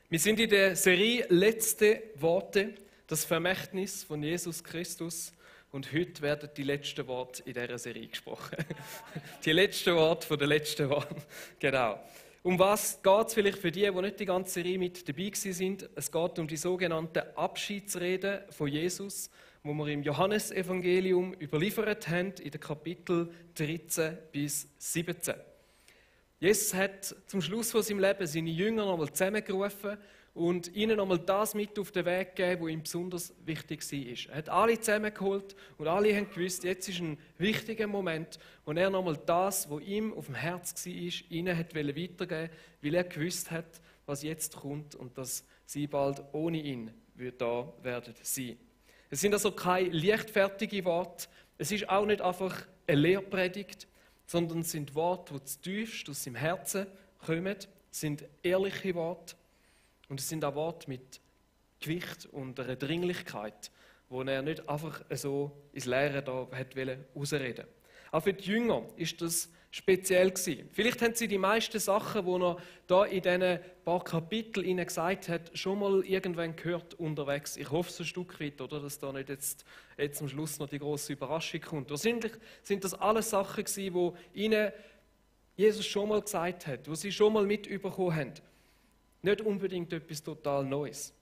Wir sind in der Serie «Letzte Worte», das Vermächtnis von Jesus Christus. Und heute werden die letzten Worte in dieser Serie gesprochen. Die letzten Worte von den letzten Worten. Genau. Um was geht es vielleicht für die nicht die ganze Serie mit dabei sind? Es geht um die sogenannte Abschiedsrede von Jesus, wo wir im Johannesevangelium überliefert haben, in den Kapiteln 13 bis 17. Jesus hat zum Schluss von seinem Leben seine Jünger nochmal zusammengerufen und ihnen nochmal das mit auf den Weg gegeben, was ihm besonders wichtig war. Er hat alle zusammengeholt und alle haben gewusst, jetzt ist ein wichtiger Moment, wo er nochmal das, was ihm auf dem Herz war, ihnen hat weitergeben, weil er gewusst hat, was jetzt kommt und dass sie bald ohne ihn da werden sein. Es sind also keine leichtfertigen Worte, es ist auch nicht einfach eine Lehrpredigt, sondern es sind Worte, die zutiefst aus seinem Herzen kommen, es sind ehrliche Worte und es sind auch Worte mit Gewicht und einer Dringlichkeit, wo er nicht einfach so ins Leere da rausreden wollte. Auch für die Jünger ist das speziell gewesen. Vielleicht haben sie die meisten Sachen, die er da in diesen paar Kapiteln ihnen gesagt hat, schon mal irgendwann gehört unterwegs. Ich hoffe es ein Stück weit, oder, dass da nicht jetzt am Schluss noch die grosse Überraschung kommt. Wahrscheinlich sind das alles Sachen gewesen, die ihnen Jesus schon mal gesagt hat, die sie schon mal mitbekommen haben. Nicht unbedingt etwas total Neues.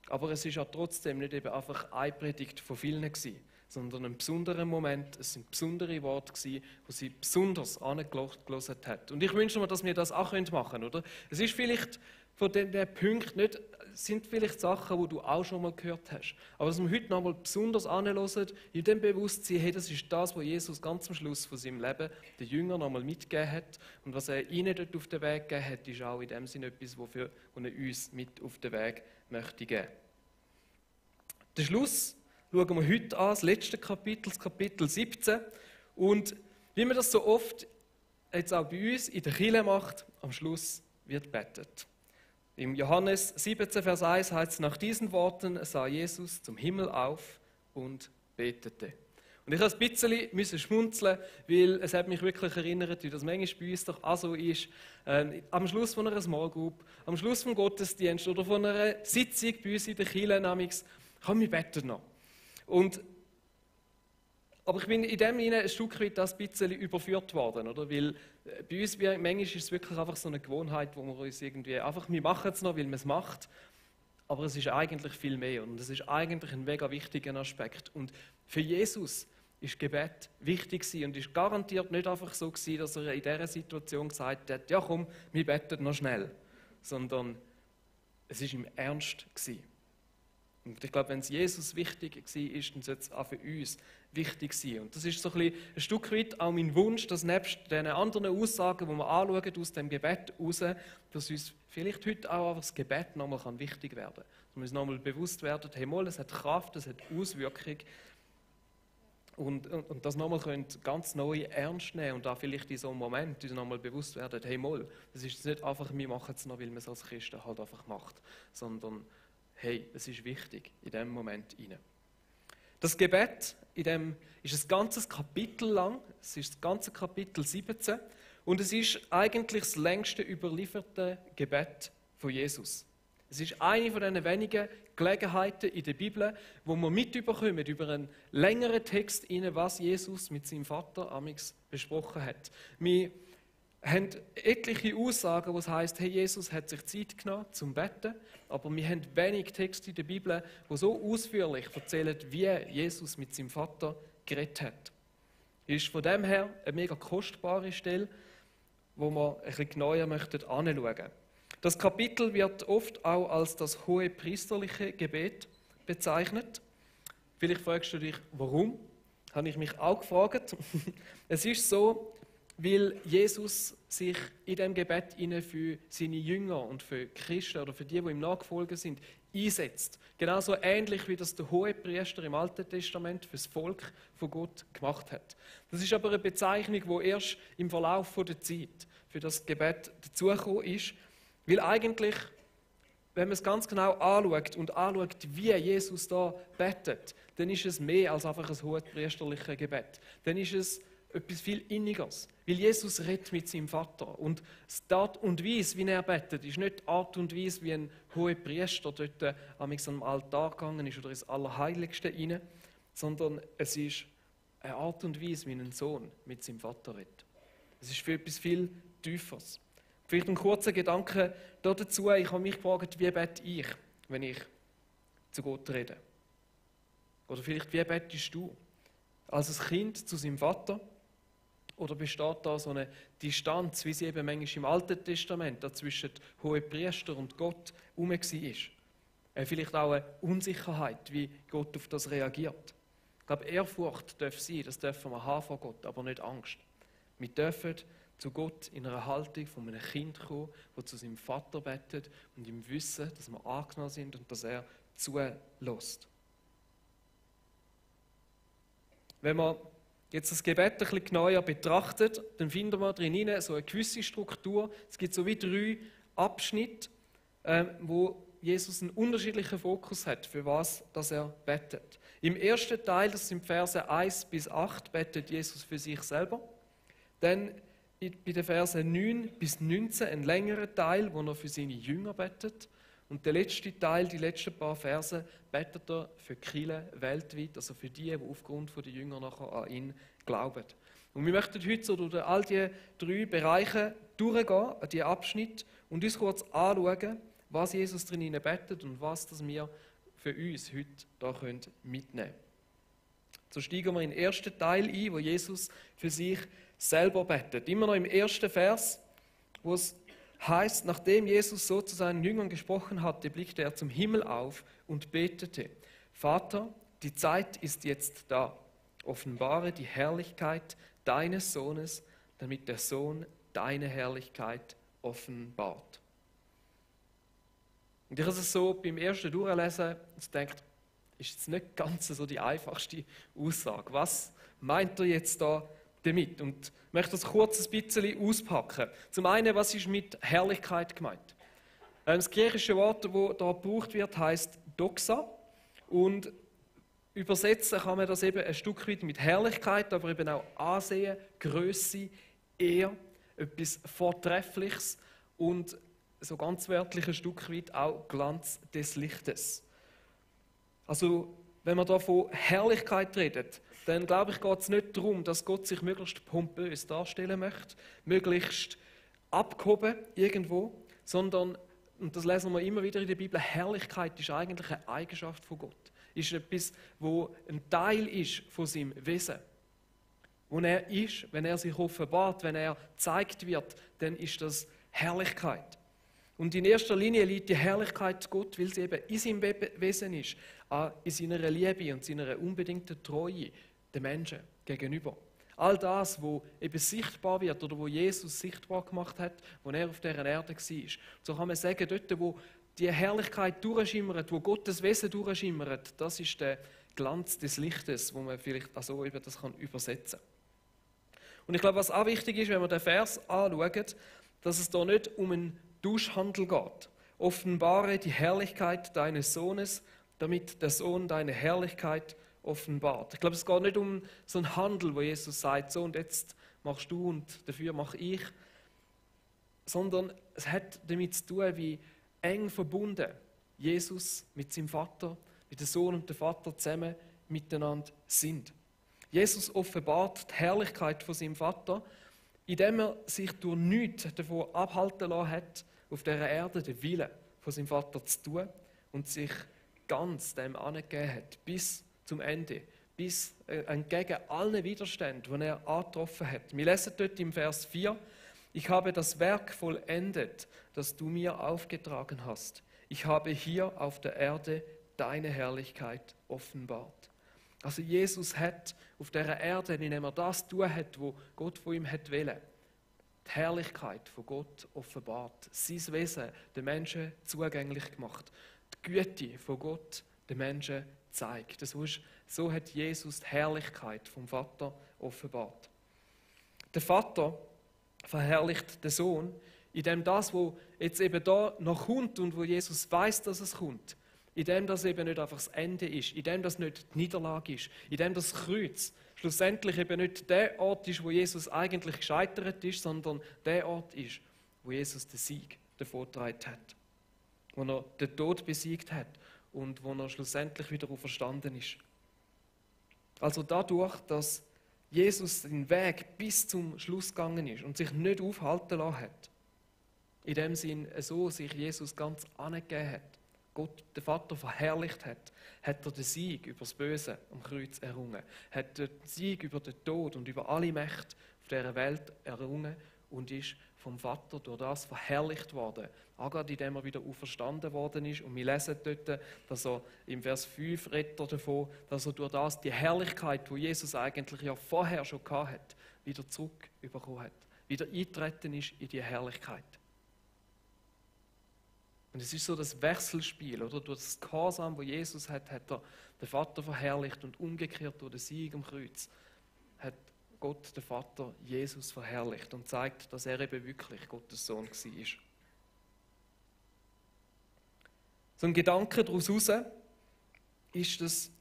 Aber es ist auch trotzdem nicht eben einfach eine Predigt von vielen gewesen, sondern ein besonderer Moment, es sind besondere Worte gewesen, die sie besonders angehört hat. Und ich wünsche mir, dass wir das auch machen können, oder? Es ist vielleicht von den Punkten nicht, sind vielleicht Sachen, die du auch schon mal gehört hast. Aber dass wir heute nochmal besonders anhören, in dem Bewusstsein, hey, das ist das, was Jesus ganz am Schluss von seinem Leben den Jüngern nochmal mitgegeben hat. Und was er ihnen dort auf den Weg gegeben hat, ist auch in dem Sinne etwas, was er uns mit auf den Weg möchte geben. Der Schluss schauen wir heute an, das letzte Kapitel, das Kapitel 17. Und wie man das so oft jetzt auch bei uns in der Kirche macht, am Schluss wird gebetet. Im Johannes 17, Vers 1 heißt es, nach diesen Worten sah Jesus zum Himmel auf und betete. Und ich musste ein bisschen schmunzeln, weil es hat mich wirklich erinnert, wie das manchmal bei uns doch auch so ist, am Schluss von einer Small Group, am Schluss vom Gottesdienst oder von einer Sitzung bei uns in der Kirche, komm, wir beten noch. Aber ich bin in dem Sinne ein Stück weit ein bisschen überführt worden, oder? Weil bei uns manchmal ist es wirklich einfach so eine Gewohnheit, wo wir uns irgendwie einfach, wir machen es noch, weil man es macht, aber es ist eigentlich viel mehr und es ist eigentlich ein mega wichtiger Aspekt. Und für Jesus ist Gebet wichtig gewesen und ist garantiert nicht einfach so gewesen, dass er in dieser Situation gesagt hat, ja komm, wir beten noch schnell, sondern es ist ihm ernst gewesen. Und ich glaube, wenn es Jesus wichtig war, dann sollte es auch für uns wichtig sein. Und das ist so ein Stück weit auch mein Wunsch, dass nebst den anderen Aussagen, die wir anschauen aus dem Gebet heraus, dass uns vielleicht heute auch das Gebet nochmal wichtig werden kann. Dass wir uns nochmal bewusst werden, hey mal, es hat Kraft, es hat Auswirkung. Und das nochmal ganz neu ernst nehmen und auch vielleicht in so einem Moment uns nochmal bewusst werden, hey mal, das ist nicht einfach, wir machen es noch, weil man es als Christen halt einfach macht, sondern hey, es ist wichtig in diesem Moment hinein. Das Gebet ist ein ganzes Kapitel lang, es ist das ganze Kapitel 17 und es ist eigentlich das längste überlieferte Gebet von Jesus. Es ist eine von den wenigen Gelegenheiten in der Bibel, wo wir mitbekommen über einen längeren Text, was Jesus mit seinem Vater amigs besprochen hat. Wir haben etliche Aussagen, wo es heisst, hey, Jesus hat sich Zeit genommen zum Beten, aber wir haben wenig Texte in der Bibel, die so ausführlich erzählen, wie Jesus mit seinem Vater geredet hat. Es ist von dem her eine mega kostbare Stelle, wo wir ein bisschen genauer anschauen möchten. Das Kapitel wird oft auch als das hohe priesterliche Gebet bezeichnet. Vielleicht fragst du dich, warum? Habe ich mich auch gefragt. Es ist so, weil Jesus sich in dem Gebet für seine Jünger und für Christen oder für die ihm nachgefolgt sind, einsetzt. Genauso ähnlich wie das der Hohepriester im Alten Testament für das Volk von Gott gemacht hat. Das ist aber eine Bezeichnung, die erst im Verlauf der Zeit für das Gebet dazugekommen ist, weil eigentlich, wenn man es ganz genau anschaut, wie Jesus da betet, dann ist es mehr als einfach ein hohepriesterliches Gebet. Dann ist es etwas viel Innigeres. Weil Jesus redet mit seinem Vater. Und die Art und Weise, wie er betet, ist nicht die Art und Weise, wie ein hoher Priester dort am Altar gegangen ist oder ins Allerheiligste rein, sondern es ist eine Art und Weise, wie ein Sohn mit seinem Vater redet. Es ist für etwas viel Tieferes. Vielleicht ein kurzer Gedanke dazu. Ich habe mich gefragt, wie bete ich, wenn ich zu Gott rede? Oder vielleicht, wie betest du? Als ein Kind zu seinem Vater? Oder besteht da so eine Distanz, wie sie eben manchmal im Alten Testament zwischen Hohepriester und Gott herum war? Vielleicht auch eine Unsicherheit, wie Gott auf das reagiert. Ich glaube, Ehrfurcht darf sein, das dürfen wir haben vor Gott, aber nicht Angst. Wir dürfen zu Gott in einer Haltung von einem Kind kommen, das zu seinem Vater betet und ihm wissen, dass wir angenommen sind und dass er zulässt. Wenn man jetzt das Gebet ein bisschen genauer betrachtet, dann finden wir drin so eine gewisse Struktur. Es gibt so wie 3 Abschnitte, wo Jesus einen unterschiedlichen Fokus hat, für was dass er betet. Im ersten Teil, das sind Verse 1 bis 8, betet Jesus für sich selber. Dann bei den Versen 9 bis 19 ein längerer Teil, wo er für seine Jünger betet. Und der letzte Teil, die letzten paar Verse, betet er für die Kirche weltweit, also für die aufgrund der Jünger nachher an ihn glauben. Und wir möchten heute so durch all diese 3 Bereiche durchgehen, die Abschnitte, und uns kurz anschauen, was Jesus drin betet und was das wir für uns heute da mitnehmen können. So steigen wir in den ersten Teil ein, wo Jesus für sich selber betet. Immer noch im ersten Vers, wo es heißt, nachdem Jesus so zu seinen Jüngern gesprochen hatte, blickte er zum Himmel auf und betete: Vater, die Zeit ist jetzt da. Offenbare die Herrlichkeit deines Sohnes, damit der Sohn deine Herrlichkeit offenbart. Und ich habe es so beim ersten Durchlesen gedacht, ist jetzt nicht ganz so die einfachste Aussage. Was meint er jetzt da damit? Und ich möchte das kurz ein bisschen auspacken. Zum einen, was ist mit Herrlichkeit gemeint? Das griechische Wort, das da gebraucht wird, heißt Doxa. Und übersetzen kann man das eben ein Stück weit mit Herrlichkeit, aber eben auch Ansehen, Grösse, Ehr, etwas Vortreffliches und so ganz wörtlich ein Stück weit auch Glanz des Lichtes. Also, wenn man da von Herrlichkeit redet, dann glaube ich, geht es nicht darum, dass Gott sich möglichst pompös darstellen möchte, möglichst abgehoben irgendwo, sondern, und das lesen wir immer wieder in der Bibel, Herrlichkeit ist eigentlich eine Eigenschaft von Gott. Ist etwas, wo ein Teil ist von seinem Wesen. Wo er ist, wenn er sich offenbart, wenn er gezeigt wird, dann ist das Herrlichkeit. Und in erster Linie liegt die Herrlichkeit Gott, weil sie eben in seinem Wesen ist, in seiner Liebe und seiner unbedingten Treue den Menschen gegenüber. All das, wo eben sichtbar wird oder wo Jesus sichtbar gemacht hat, wo er auf dieser Erde war. So kann man sagen, dort, wo die Herrlichkeit durchschimmert, wo Gottes Wesen durchschimmert, das ist der Glanz des Lichtes, wo man vielleicht also eben das kann übersetzen kann. Und ich glaube, was auch wichtig ist, wenn wir den Vers anschauen, dass es da nicht um einen Tauschhandel geht. Offenbare die Herrlichkeit deines Sohnes, damit der Sohn deine Herrlichkeit offenbart. Ich glaube, es geht nicht um so einen Handel, wo Jesus sagt, so und jetzt machst du und dafür mache ich, sondern es hat damit zu tun, wie eng verbunden Jesus mit seinem Vater, mit dem Sohn und dem Vater zusammen miteinander sind. Jesus offenbart die Herrlichkeit von seinem Vater, indem er sich durch nichts davon abhalten lassen hat, auf dieser Erde den Willen von seinem Vater zu tun und sich ganz dem angegeben hat, bis zum Ende, bis entgegen allen Widerständen, die er angetroffen hat. Wir lesen dort im Vers 4, ich habe das Werk vollendet, das du mir aufgetragen hast. Ich habe hier auf der Erde deine Herrlichkeit offenbart. Also Jesus hat auf dieser Erde, indem er das tun hat, was Gott von ihm hat wollen, die Herrlichkeit von Gott offenbart, sein Wesen den Menschen zugänglich gemacht, die Güte von Gott den Menschen zeigt. So hat Jesus die Herrlichkeit vom Vater offenbart. Der Vater verherrlicht den Sohn, indem das, was jetzt eben da noch kommt und wo Jesus weiß, dass es kommt, indem das eben nicht einfach das Ende ist, indem das nicht die Niederlage ist, indem das Kreuz schlussendlich eben nicht der Ort ist, wo Jesus eigentlich gescheitert ist, sondern der Ort ist, wo Jesus den Sieg davongetragen hat, wo er den Tod besiegt hat und wo er schlussendlich wieder auferstanden ist. Also dadurch, dass Jesus den Weg bis zum Schluss gegangen ist und sich nicht aufhalten lassen hat, in dem Sinn, so sich Jesus ganz angegeben hat, Gott, der Vater, verherrlicht hat, hat er den Sieg über das Böse am Kreuz errungen, hat den Sieg über den Tod und über alle Mächte auf dieser Welt errungen und ist vom Vater durch das verherrlicht worden. Auch gerade indem er wieder auferstanden worden ist. Und wir lesen dort, dass er im Vers 5 redet er davon, dass er durch das die Herrlichkeit, die Jesus eigentlich ja vorher schon gehabt hat, wieder zurückbekommen hat. Wieder eingetreten ist in die Herrlichkeit. Und es ist so das Wechselspiel, oder? Durch das Gehorsam, das Jesus hat, hat er den Vater verherrlicht und umgekehrt durch den Sieg am Kreuz hat Gott, der Vater, Jesus verherrlicht und zeigt, dass er eben wirklich Gottes Sohn war. So ein Gedanke daraus ist, dass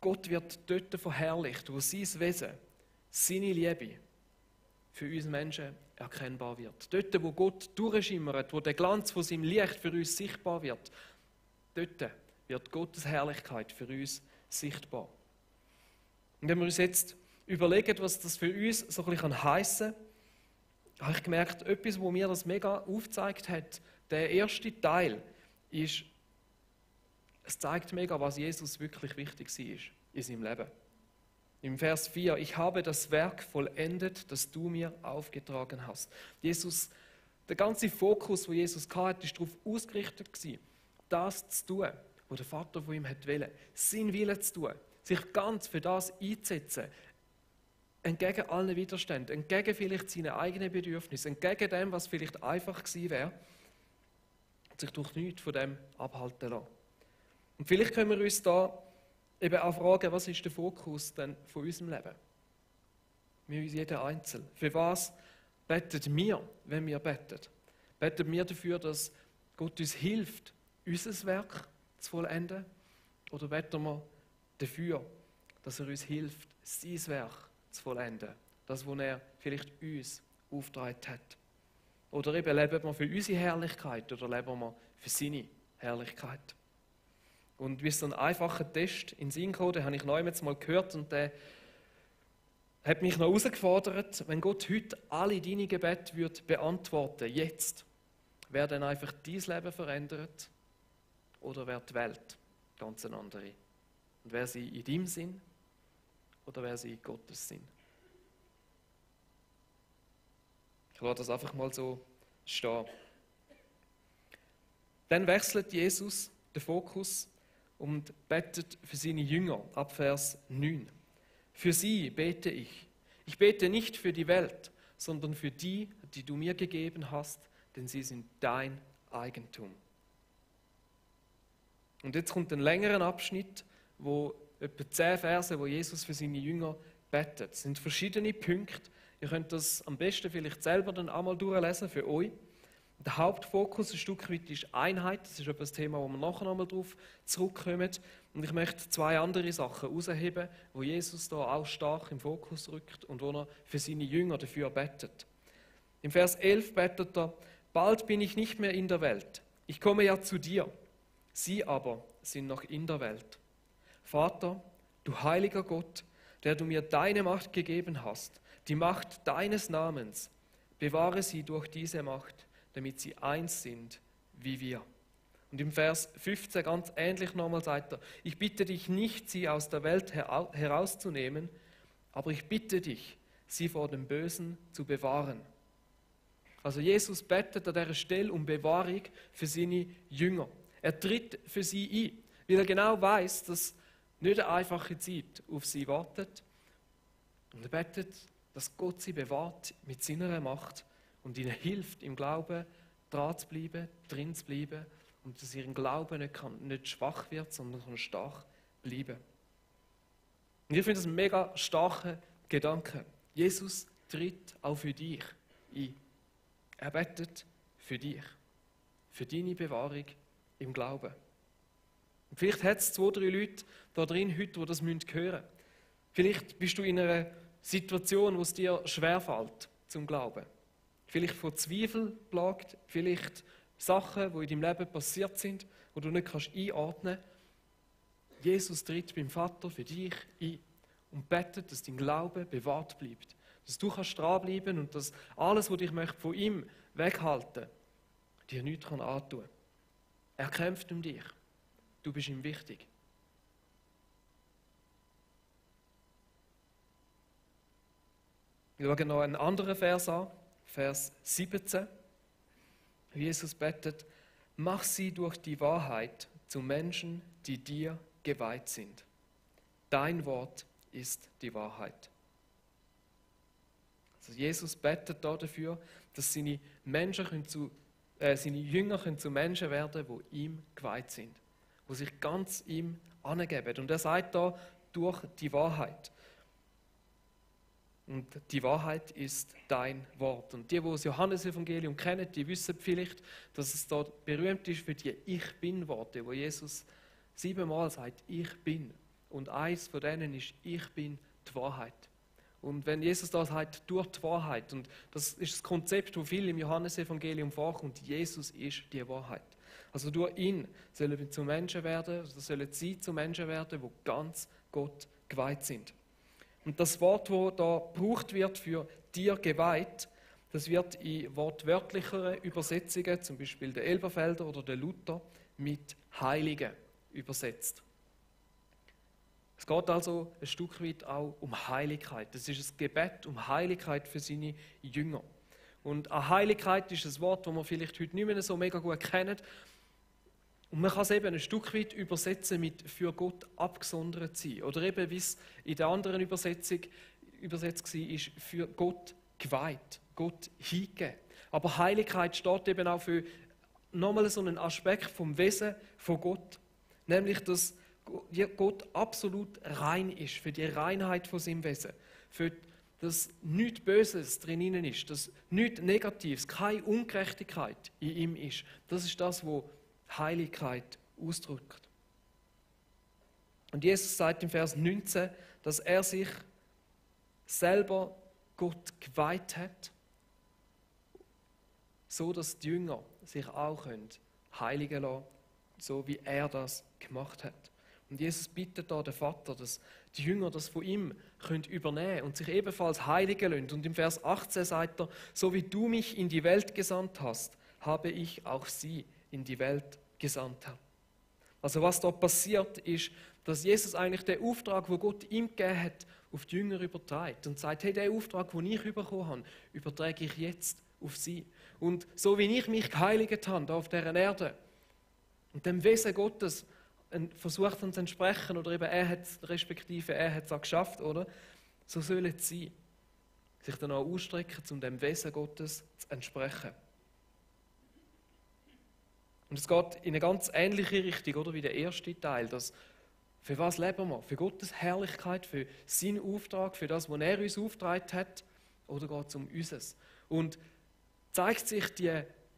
Gott wird dort verherrlicht, wo sein Wesen, seine Liebe für uns Menschen erkennbar wird. Dort, wo Gott durchschimmert, wo der Glanz von seinem Licht für uns sichtbar wird, dort wird Gottes Herrlichkeit für uns sichtbar. Und wenn wir uns jetzt überlegen, was das für uns so ein bisschen heissen kann, habe ich gemerkt, etwas, wo mir das mega aufgezeigt hat, der erste Teil ist, es zeigt mega, was Jesus wirklich wichtig war in seinem Leben. Im Vers 4, ich habe das Werk vollendet, das du mir aufgetragen hast. Jesus, der ganze Fokus, wo Jesus hatte, war darauf ausgerichtet, das zu tun, was der Vater von ihm wollte. Seinen Willen zu tun, sich ganz für das einzusetzen, entgegen allen Widerständen, entgegen vielleicht seinen eigenen Bedürfnissen, entgegen dem, was vielleicht einfach gewesen wäre, und sich durch nichts von dem abhalten lassen. Und vielleicht können wir uns da eben auch fragen, was ist der Fokus denn von unserem Leben? Wir uns jeder Einzelne. Für was beten wir, wenn wir beten? Beten wir dafür, dass Gott uns hilft, unser Werk zu vollenden? Oder beten wir dafür, dass er uns hilft, sein Werk zu vollenden? Das, was er vielleicht uns aufgetragen hat. Oder eben leben wir für unsere Herrlichkeit oder leben wir für seine Herrlichkeit? Und wie so ein einfacher Test in Sinn gekommen, den habe ich neulich mal gehört und der hat mich noch herausgefordert, wenn Gott heute alle deine Gebete würde beantworten, jetzt, wäre dann einfach dein Leben verändert oder wäre die Welt ganz eine andere? Und wäre sie in deinem Sinn oder wäre sie in Gottes Sinn? Ich lasse das einfach mal so stehen. Dann wechselt Jesus den Fokus und betet für seine Jünger ab Vers 9. Für sie bete ich. Ich bete nicht für die Welt, sondern für die, die du mir gegeben hast, denn sie sind dein Eigentum. Und jetzt kommt ein längerer Abschnitt, wo etwa 10 Verse, wo Jesus für seine Jünger betet. Es sind verschiedene Punkte. Ihr könnt das am besten vielleicht selber dann einmal durchlesen für euch. Der Hauptfokus ein Stück weit ist Einheit. Das ist etwas Thema, wo wir nachher nochmal drauf zurückkommen. Und ich möchte 2 andere Sachen herausheben, wo Jesus da auch stark im Fokus rückt und wo er für seine Jünger dafür betet. Im Vers 11 betet er, bald bin ich nicht mehr in der Welt. Ich komme ja zu dir. Sie aber sind noch in der Welt. Vater, du heiliger Gott, der du mir deine Macht gegeben hast, die Macht deines Namens, bewahre sie durch diese Macht, damit sie eins sind wie wir. Und im Vers 15 ganz ähnlich nochmal sagt er, ich bitte dich nicht, sie aus der Welt herauszunehmen, aber ich bitte dich, sie vor dem Bösen zu bewahren. Also Jesus betet an dieser Stelle um Bewahrung für seine Jünger. Er tritt für sie ein, weil er genau weiß, dass nicht eine einfache Zeit auf sie wartet. Und er betet, dass Gott sie bewahrt mit seiner Macht und ihnen hilft, im Glauben dran zu bleiben, drin zu bleiben und dass ihr Glauben nicht schwach wird, sondern kann stark bleiben. Und ich finde das ein mega starker Gedanke. Jesus tritt auch für dich ein. Er betet für dich, für deine Bewahrung im Glauben. Und vielleicht hat es 2, 3 Leute da drin heute, die das hören müssen. Vielleicht bist du in einer Situation, wo es dir schwerfällt zum Glauben. Vielleicht von Zweifel plagt, vielleicht Sachen, die in deinem Leben passiert sind, die du nicht einordnen kannst. Jesus tritt beim Vater für dich ein und betet, dass dein Glaube bewahrt bleibt. Dass du dranbleiben und dass alles, was dich von ihm weghalten möchte, dir nichts antun kann. Er kämpft um dich. Du bist ihm wichtig. Wir schauen noch einen anderen Vers an, Vers 17. Jesus betet, mach sie durch die Wahrheit zu Menschen, die dir geweiht sind. Dein Wort ist die Wahrheit. Also Jesus betet dafür, dass seine Jünger zu Menschen werden können, die ihm geweiht sind, die sich ganz ihm angeben. Und er sagt da, durch die Wahrheit. Und die Wahrheit ist dein Wort. Und die das Johannesevangelium kennen, die wissen vielleicht, dass es dort berühmt ist für die Ich-Bin-Worte, wo Jesus 7-mal sagt, ich bin. Und eins von denen ist, ich bin die Wahrheit. Und wenn Jesus da sagt, durch die Wahrheit, und das ist das Konzept, das viel im Johannesevangelium vorkommt, Jesus ist die Wahrheit. Also durch ihn sollen wir zu Menschen werden, also sollen sie zu Menschen werden, die ganz Gott geweiht sind. Und das Wort, das da gebraucht wird für dir geweiht, das wird in wortwörtlicheren Übersetzungen, zum Beispiel der Elberfelder oder der Luther, mit Heilige übersetzt. Es geht also ein Stück weit auch um Heiligkeit. Das ist ein Gebet um Heiligkeit für seine Jünger. Und eine Heiligkeit ist ein Wort, das wir vielleicht heute nicht mehr so mega gut kennen. Und man kann es eben ein Stück weit übersetzen mit «für Gott abgesondert sein». Oder eben, wie es in der anderen Übersetzung übersetzt war, ist «für Gott geweiht», Gott hingegeben. Aber Heiligkeit steht eben auch für nochmal so einen Aspekt vom Wesen von Gott. Nämlich, dass Gott absolut rein ist, für die Reinheit von seinem Wesen. Für dass nichts Böses drin ist, dass nichts Negatives, keine Ungerechtigkeit in ihm ist. Das ist das, was Heiligkeit ausdrückt. Und Jesus sagt im Vers 19, dass er sich selber Gott geweiht hat, so dass die Jünger sich auch heiligen lassen können, so wie er das gemacht hat. Und Jesus bittet da den Vater, dass die Jünger das von ihm übernehmen können und sich ebenfalls heiligen lassen. Und im Vers 18 sagt er, so wie du mich in die Welt gesandt hast, habe ich auch sie in die Welt gesandt. Also was da passiert ist, dass Jesus eigentlich den Auftrag, den Gott ihm gegeben hat, auf die Jünger überträgt und sagt, hey, den Auftrag, den ich bekommen habe, übertrage ich jetzt auf sie. Und so wie ich mich geheiligt habe, da auf dieser Erde, und dem Wesen Gottes versucht uns zu entsprechen, oder eben er hat es auch geschafft, oder? So sollen sie sich dann auch ausstrecken, um dem Wesen Gottes zu entsprechen. Und es geht in eine ganz ähnliche Richtung, oder, wie der erste Teil. Dass, für was leben wir? Für Gottes Herrlichkeit, für seinen Auftrag, für das, was er uns aufgetragen hat, oder geht es um unseres? Und zeigt sich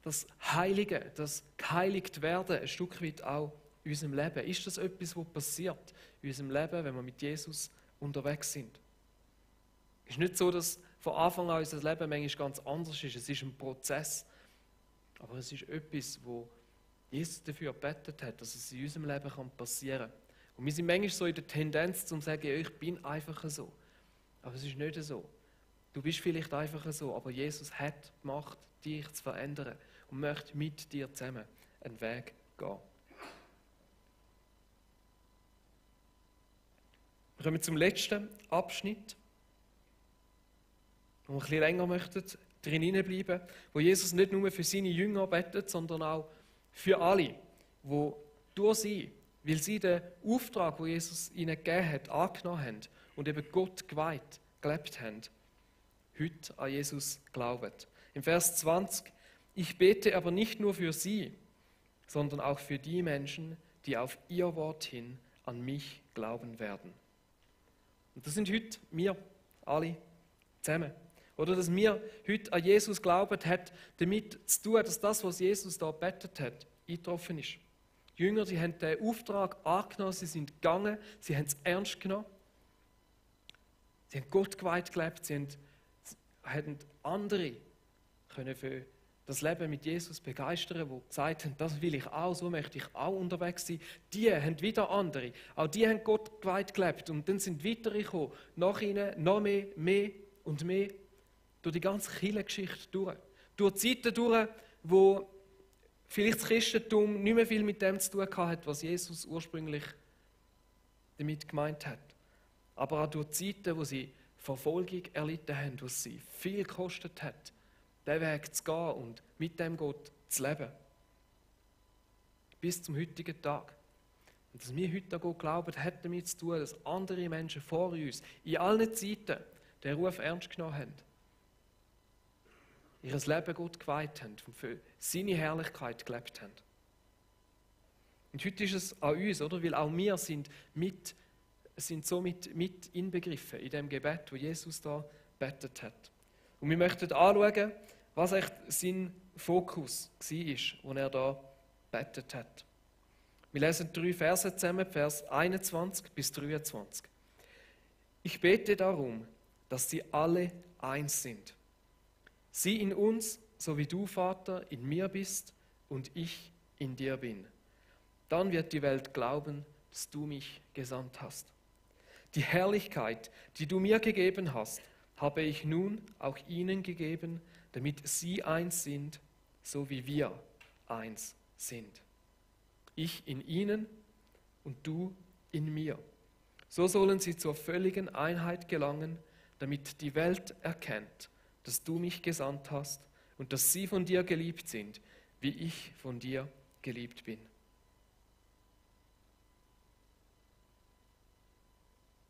das Heilige, das geheiligt werden, ein Stück weit auch in unserem Leben. Ist das etwas, was passiert in unserem Leben, wenn wir mit Jesus unterwegs sind? Es ist nicht so, dass von Anfang an unser Leben manchmal ganz anders ist. Es ist ein Prozess. Aber es ist etwas, wo Jesus dafür gebetet hat, dass es in unserem Leben passieren kann. Und wir sind manchmal so in der Tendenz, zu sagen, ja, ich bin einfach so. Aber es ist nicht so. Du bist vielleicht einfach so, aber Jesus hat gemacht, dich zu verändern und möchte mit dir zusammen einen Weg gehen. Wir kommen zum letzten Abschnitt, wo wir ein bisschen länger möchten, drin bleiben, wo Jesus nicht nur für seine Jünger betet, sondern auch für alle, die durch sie, weil sie den Auftrag, den Jesus ihnen gegeben hat, angenommen haben und eben Gott geweiht gelebt haben, heute an Jesus glauben. Im Vers 20, ich bete aber nicht nur für sie, sondern auch für die Menschen, die auf ihr Wort hin an mich glauben werden. Und das sind heute wir alle zusammen. Oder dass wir heute an Jesus glauben, hat damit zu tun, dass das, was Jesus da gebetet hat, eingetroffen ist. Die Jünger, die haben den Auftrag angenommen, sie sind gegangen, sie haben es ernst genommen. Sie haben Gott geweiht gelebt, sie haben andere können für das Leben mit Jesus begeistern, die gesagt haben, das will ich auch, so möchte ich auch unterwegs sein. Die haben wieder andere, auch die haben Gott geweiht gelebt und dann sind weitere gekommen, nach ihnen noch mehr und mehr, durch die ganze Kirchengeschichte durch Zeiten durch, wo vielleicht das Christentum nicht mehr viel mit dem zu tun hat, was Jesus ursprünglich damit gemeint hat. Aber auch durch Zeiten, wo sie Verfolgung erlitten haben, was sie viel gekostet hat, den Weg zu gehen und mit dem Gott zu leben. Bis zum heutigen Tag. Und dass wir heute an Gott glauben, hat damit zu tun, dass andere Menschen vor uns in allen Zeiten den Ruf ernst genommen haben. Ihr Leben Gott geweiht haben und für seine Herrlichkeit gelebt haben. Und heute ist es an uns, oder? Weil auch wir sind somit mit inbegriffen in dem Gebet, wo Jesus da betet hat. Und wir möchten anschauen, was echt sein Fokus war, als er da betet hat. Wir lesen 3 Verse zusammen, Vers 21 bis 23. Ich bete darum, dass sie alle eins sind. Sie in uns, so wie du, Vater, in mir bist und ich in dir bin. Dann wird die Welt glauben, dass du mich gesandt hast. Die Herrlichkeit, die du mir gegeben hast, habe ich nun auch ihnen gegeben, damit sie eins sind, so wie wir eins sind. Ich in ihnen und du in mir. So sollen sie zur völligen Einheit gelangen, damit die Welt erkennt, dass du mich gesandt hast und dass sie von dir geliebt sind, wie ich von dir geliebt bin.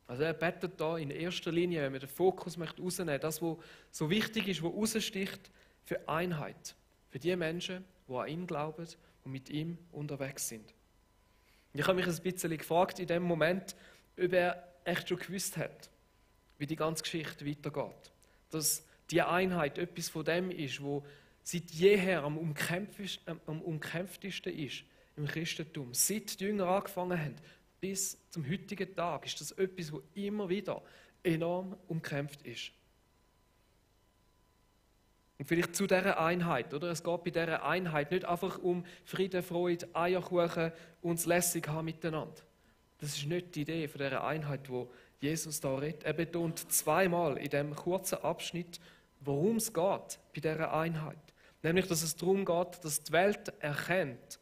Also er betet da in erster Linie, wenn man den Fokus rausnehmen möchte, das, was so wichtig ist, was raussticht, für Einheit. Für die Menschen, die an ihn glauben und mit ihm unterwegs sind. Und ich habe mich ein bisschen gefragt in dem Moment, ob er echt schon gewusst hat, wie die ganze Geschichte weitergeht. Dass die Einheit etwas von dem ist, wo seit jeher am umkämpftesten ist im Christentum. Seit die Jünger angefangen haben, bis zum heutigen Tag ist das etwas, das immer wieder enorm umkämpft ist. Und vielleicht zu dieser Einheit, oder? Es geht bei dieser Einheit nicht einfach um Frieden, Freude, Eierkuchen und das lässig haben miteinander. Das ist nicht die Idee von dieser Einheit, wo Jesus da redet. Er betont zweimal in diesem kurzen Abschnitt, worum es geht bei dieser Einheit. Nämlich, dass es darum geht, dass die Welt erkennt,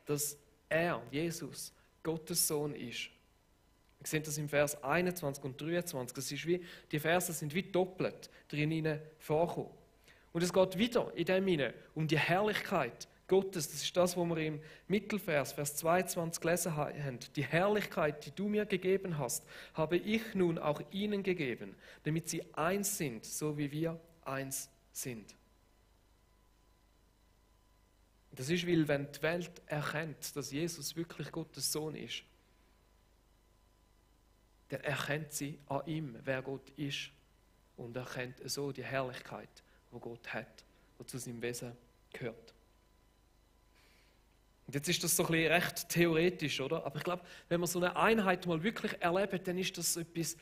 dass er, Jesus, Gottes Sohn ist. Wir sehen das im Vers 21 und 23. Das ist wie, die Verse sind wie doppelt drin vorkommen. Und es geht wieder in dem hinein um die Herrlichkeit Gottes. Das ist das, was wir im Mittelvers, Vers 22 gelesen haben. Die Herrlichkeit, die du mir gegeben hast, habe ich nun auch ihnen gegeben, damit sie eins sind, so wie wir eins sind. Das ist, weil wenn die Welt erkennt, dass Jesus wirklich Gottes Sohn ist, dann erkennt sie an ihm, wer Gott ist und erkennt so die Herrlichkeit, die Gott hat, die zu seinem Wesen gehört. Und jetzt ist das so ein bisschen recht theoretisch, oder? Aber ich glaube, wenn wir so eine Einheit mal wirklich erleben, dann ist das etwas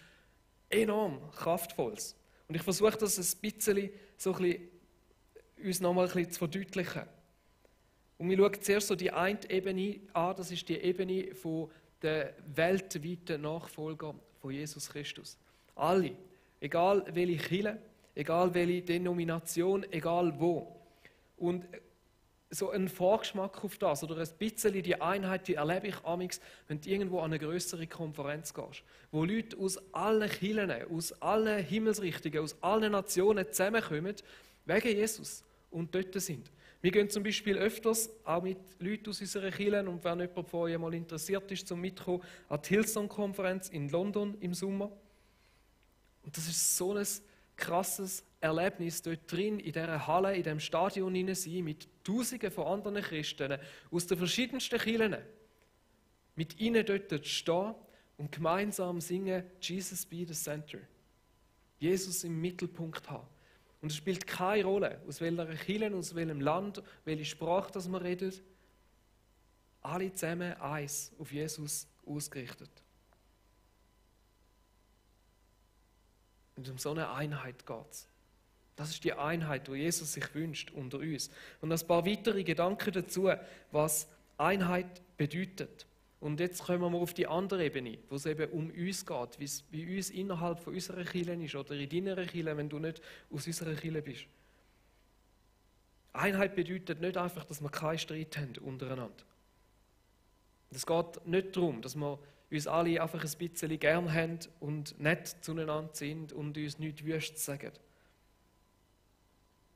enorm Kraftvolles. Und ich versuche das ein bisschen, so ein bisschen uns nochmal ein bisschen zu verdeutlichen. Und wir schauen zuerst so die eine Ebene an, das ist die Ebene von der weltweiten Nachfolger von Jesus Christus. Alle, egal welche Kirche, egal welche Denomination, egal wo. Und so ein Vorgeschmack auf das oder ein bisschen die Einheit, die erlebe ich amigs, wenn du irgendwo an eine größere Konferenz gehst, wo Leute aus allen Kirchen, aus allen Himmelsrichtungen, aus allen Nationen zusammenkommen, wegen Jesus und dort sind. Wir gehen zum Beispiel öfters, auch mit Leuten aus unseren Kirchen, und wenn jemand von euch mal interessiert ist, zum Mitkommen, an die Hillsong-Konferenz in London im Sommer. Und das ist so ein krasses Erlebnis, dort drin, in dieser Halle, in diesem Stadion hinein sein, mit Tausenden von anderen Christen aus den verschiedensten Kirchen. Mit ihnen dort zu stehen und gemeinsam singen, Jesus be the center. Jesus im Mittelpunkt haben. Und es spielt keine Rolle, aus welcher Kirche, aus welchem Land, welche Sprache das man redet. Alle zusammen eins, auf Jesus ausgerichtet. Und um so eine Einheit geht es. Das ist die Einheit, die Jesus sich wünscht unter uns. Und ein paar weitere Gedanken dazu, was Einheit bedeutet. Und jetzt kommen wir auf die andere Ebene, wo es eben um uns geht, wie uns innerhalb von unserer Kirche ist oder in deiner Kirche, wenn du nicht aus unserer Kirche bist. Einheit bedeutet nicht einfach, dass wir keinen Streit haben untereinander. Es geht nicht darum, dass wir uns alle einfach ein bisschen gern haben und nett zueinander sind und uns nichts Wüstes sagen.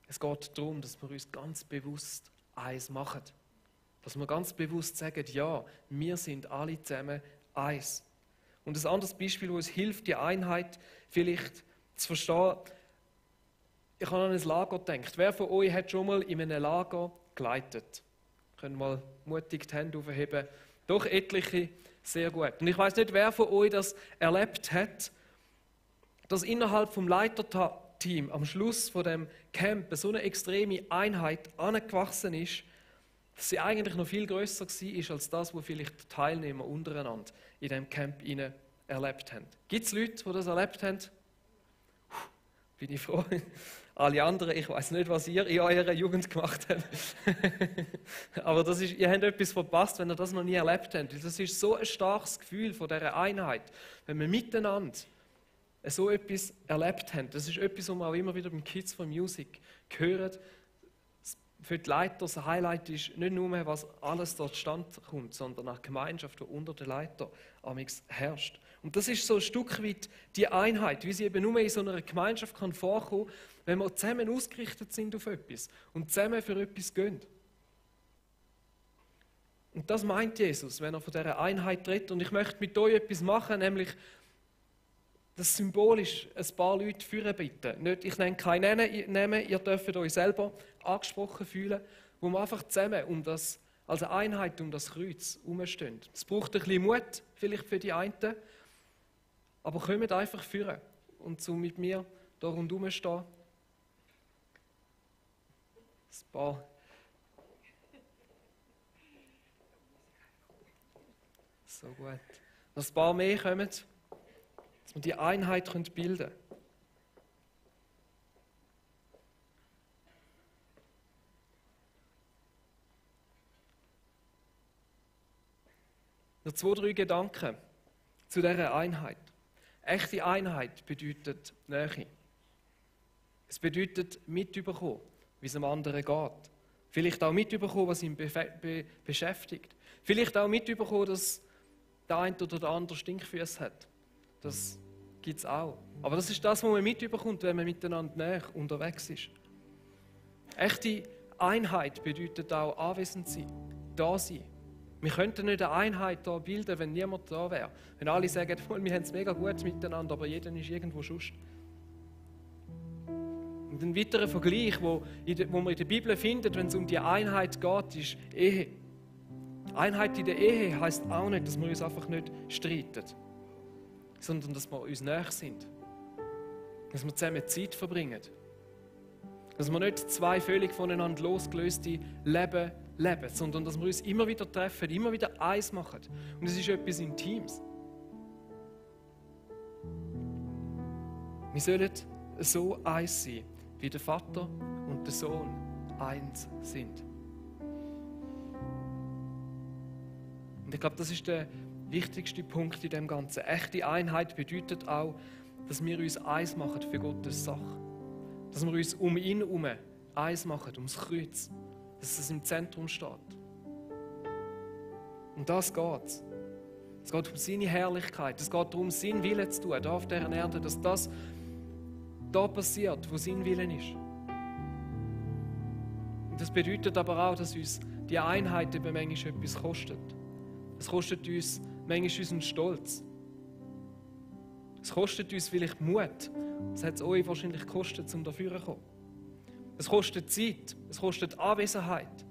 Es geht darum, dass wir uns ganz bewusst eins machen. Dass wir ganz bewusst sagen, ja, wir sind alle zusammen eins. Und ein anderes Beispiel, das uns hilft, die Einheit vielleicht zu verstehen. Ich habe an ein Lager gedacht. Wer von euch hat schon mal in einem Lager geleitet? Können mal mutig die Hände aufheben. Doch etliche, sehr gut. Und ich weiß nicht, wer von euch das erlebt hat, dass innerhalb vom Leiterteam am Schluss von dem Camp so eine extreme Einheit angewachsen ist, dass sie eigentlich noch viel grösser war als das, was vielleicht die Teilnehmer untereinander in diesem Camp erlebt haben. Gibt es Leute, die das erlebt haben? Bin ich froh. Alle anderen, ich weiß nicht, was ihr in eurer Jugend gemacht habt. Aber ihr habt etwas verpasst, wenn ihr das noch nie erlebt habt. Das ist so ein starkes Gefühl von dieser Einheit, wenn wir miteinander so etwas erlebt haben. Das ist etwas, was wir auch immer wieder beim Kids for Music hören. Für die Leiter das Highlight ist nicht nur, was alles dort stand kommt, sondern auch die Gemeinschaft, die unter den Leitern herrscht. Und das ist so ein Stück weit die Einheit, wie sie eben nur in so einer Gemeinschaft kann vorkommen, wenn wir zusammen ausgerichtet sind auf etwas und zusammen für etwas gehen. Und das meint Jesus, wenn er von dieser Einheit redet. Und ich möchte mit euch etwas machen, nämlich das symbolisch ein paar Leute führen bitten. Nicht, ich nenne keinen Namen, ihr dürft euch selber angesprochen fühlen, wo wir einfach zusammen als Einheit um das Kreuz herumstehen. Es braucht ein bisschen Mut, vielleicht für die einen, aber kommt einfach führen und so mit mir da rundherum stehen. Ein paar. So gut. Dass ein paar mehr kommen, dass wir die Einheit bilden können. Noch 2, 3 Gedanken zu dieser Einheit. Echte Einheit bedeutet Nähe. Es bedeutet mitbekommen, wie es dem anderen geht. Vielleicht auch mitbekommen, was ihn beschäftigt. Vielleicht auch mitbekommen, dass der eine oder der andere Stinkfüße hat. Das gibt es auch. Aber das ist das, was man mitbekommt, wenn man miteinander näher unterwegs ist. Echte Einheit bedeutet auch anwesend sein, da sein. Wir könnten nicht eine Einheit hier bilden, wenn niemand da wäre. Wenn alle sagen, wir haben es mega gut miteinander, aber jeder ist irgendwo sonst. Und ein weiterer Vergleich, wo man in der Bibel findet, wenn es um die Einheit geht, ist Ehe. Einheit in der Ehe heisst auch nicht, dass wir uns einfach nicht streiten, sondern dass wir uns näher sind. Dass wir zusammen Zeit verbringen. Dass wir nicht 2 völlig voneinander losgelöste Leben leben, sondern dass wir uns immer wieder treffen, immer wieder eins machen. Und es ist etwas Intimes. Wir sollen so eins sein, wie der Vater und der Sohn eins sind. Und ich glaube, das ist der wichtigste Punkt in dem Ganzen. Echte Einheit bedeutet auch, dass wir uns eins machen für Gottes Sache. Dass wir uns um ihn herum eins machen, ums Kreuz. Dass es im Zentrum steht. Und das geht. Es geht um seine Herrlichkeit. Es geht darum, seinen Willen zu tun, hier auf dieser Erde, dass das da passiert, wo sein Willen ist. Und das bedeutet aber auch, dass uns die Einheit eben manchmal etwas kostet. Es kostet uns manchmal unseren Stolz. Es kostet uns vielleicht Mut. Das hat es euch wahrscheinlich gekostet, um dafür zu kommen. Es kostet Zeit, es kostet Anwesenheit.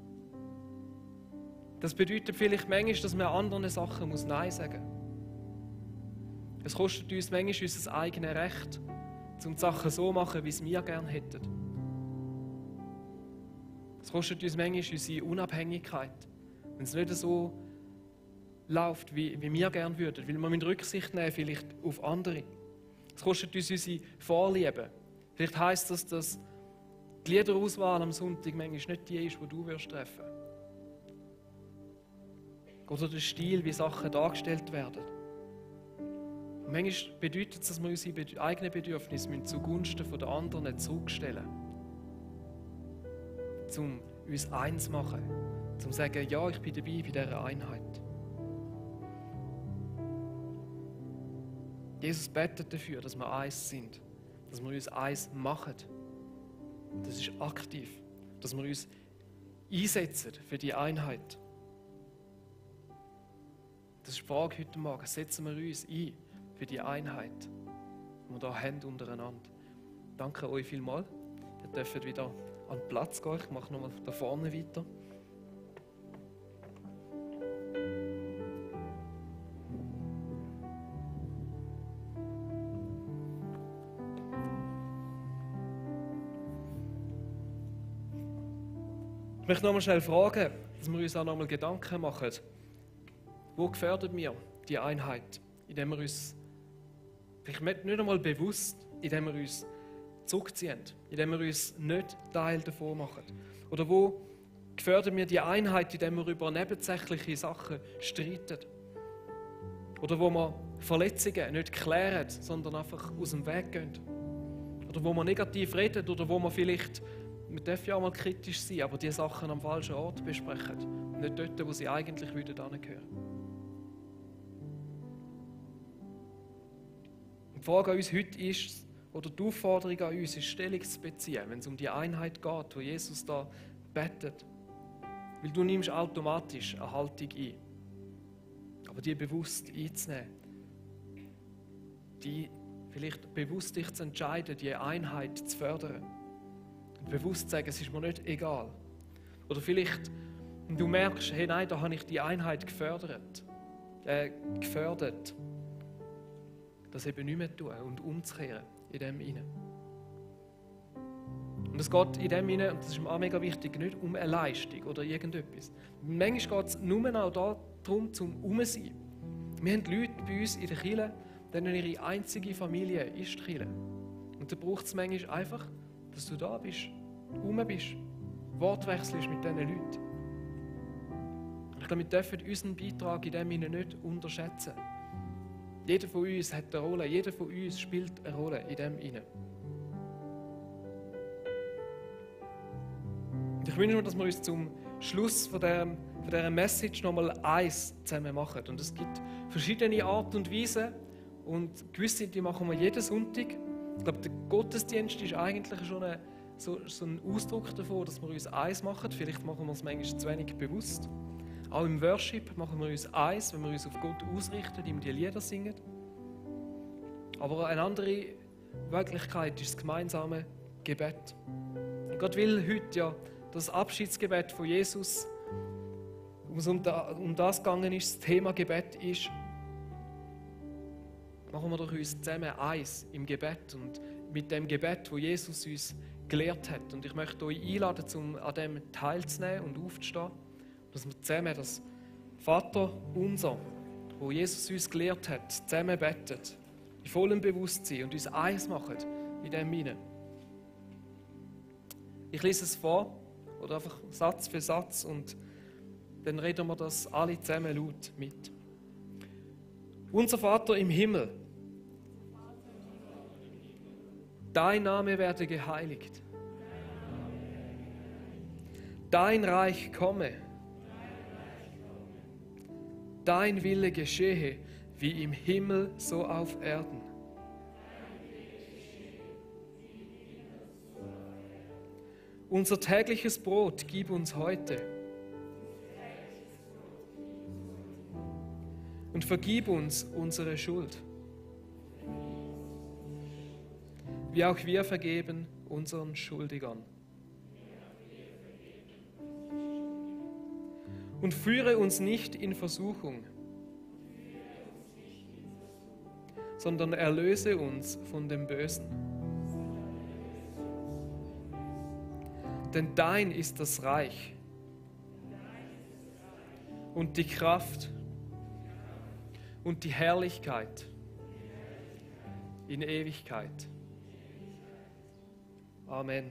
Das bedeutet vielleicht manchmal, dass man anderen Sachen Nein sagen muss. Es kostet uns manchmal unser eigenes Recht, um die Sachen so zu machen, wie es wir gerne hätten. Es kostet uns manchmal unsere Unabhängigkeit, wenn es nicht so läuft, wie wir gerne würden, weil wir Rücksicht nehmen vielleicht auf andere. Es kostet uns unsere Vorlieben. Vielleicht heisst das, dass die Liederauswahl am Sonntag manchmal nicht die ist, die du treffen wirst. Oder der Stil, wie Sachen dargestellt werden. Und manchmal bedeutet es, dass wir unsere eigenen Bedürfnisse zugunsten der anderen zurückstellen müssen. Um uns eins zu machen. Um zu sagen, ja, ich bin dabei bei dieser Einheit. Jesus betet dafür, dass wir eins sind. Dass wir uns eins machen. Das ist aktiv. Dass wir uns einsetzen für die Einheit. Das ist die Frage heute Morgen. Setzen wir uns ein für die Einheit, die wir hier haben untereinander. Danke euch vielmals. Ihr dürft wieder an den Platz gehen. Ich mache nochmal da vorne weiter. Ich möchte nochmal schnell fragen, dass wir uns auch nochmal Gedanken machen. Wo gefährdet mir die Einheit, indem wir uns vielleicht nicht einmal bewusst, indem wir uns zurückziehen, indem wir uns nicht Teil davon machen? Oder wo gefährdet mir die Einheit, indem wir über nebensächliche Sachen streiten? Oder wo wir Verletzungen nicht klären, sondern einfach aus dem Weg gehen? Oder wo wir negativ reden oder wo wir vielleicht, wir dürfen ja auch mal kritisch sein, aber die Sachen am falschen Ort besprechen. Nicht dort, wo sie eigentlich hingehören. Die Frage an uns heute ist, oder die Aufforderung an uns ist, Stellung zu beziehen, wenn es um die Einheit geht, wo Jesus da betet. Weil du nimmst automatisch eine Haltung ein. Aber die bewusst einzunehmen. Die vielleicht bewusst dich zu entscheiden, die Einheit zu fördern. Und bewusst zu sagen, es ist mir nicht egal. Oder vielleicht du merkst, hey nein, da habe ich die Einheit gefördert. Das eben nicht mehr tun und umzukehren in dem hinein. Und es geht in dem hinein, und das ist mir auch mega wichtig, nicht um eine Leistung oder irgendetwas. Manchmal geht es nur auch darum, zum Umsein. Wir haben Leute bei uns in der Kirche, denen ihre einzige Familie ist die Kirche. Und da braucht es manchmal einfach, dass du da bist, rum bist, Wort wechselst mit diesen Leuten. Und ich glaube, wir dürfen unseren Beitrag in dem hinein nicht unterschätzen. Jeder von uns hat eine Rolle, jeder von uns spielt eine Rolle in dem hinein. Und ich wünsche mir, dass wir uns zum Schluss von dieser Message nochmal eins zusammen machen. Und es gibt verschiedene Arten und Weisen und gewisse, die machen wir jeden Sonntag. Ich glaube, der Gottesdienst ist eigentlich schon so ein Ausdruck davon, dass wir uns eins machen. Vielleicht machen wir es manchmal zu wenig bewusst. Auch im Worship machen wir uns eins, wenn wir uns auf Gott ausrichten, ihm die Lieder singen. Aber eine andere Wirklichkeit ist das gemeinsame Gebet. Und Gott will heute ja das Abschiedsgebet von Jesus, um das gegangen ist, das Thema Gebet ist, machen wir doch uns zusammen eins im Gebet und mit dem Gebet, wo Jesus uns gelehrt hat. Und ich möchte euch einladen, um an dem teilzunehmen und aufzustehen. Dass wir zusammen das Vater unser, wo Jesus uns gelehrt hat, zusammen beten, in vollem Bewusstsein und uns eins machen in dem hinein. Ich lese es vor, oder einfach Satz für Satz, und dann reden wir das alle zusammen laut mit. Unser Vater im Himmel, dein Name werde geheiligt, dein Reich komme, dein Wille geschehe, wie im Himmel, so auf Erden. Unser tägliches Brot gib uns heute. Und vergib uns unsere Schuld, wie auch wir vergeben unseren Schuldigern. Und führe uns nicht in Versuchung, sondern erlöse uns von dem Bösen. Denn dein ist das Reich und die Kraft und die Herrlichkeit in Ewigkeit. Amen.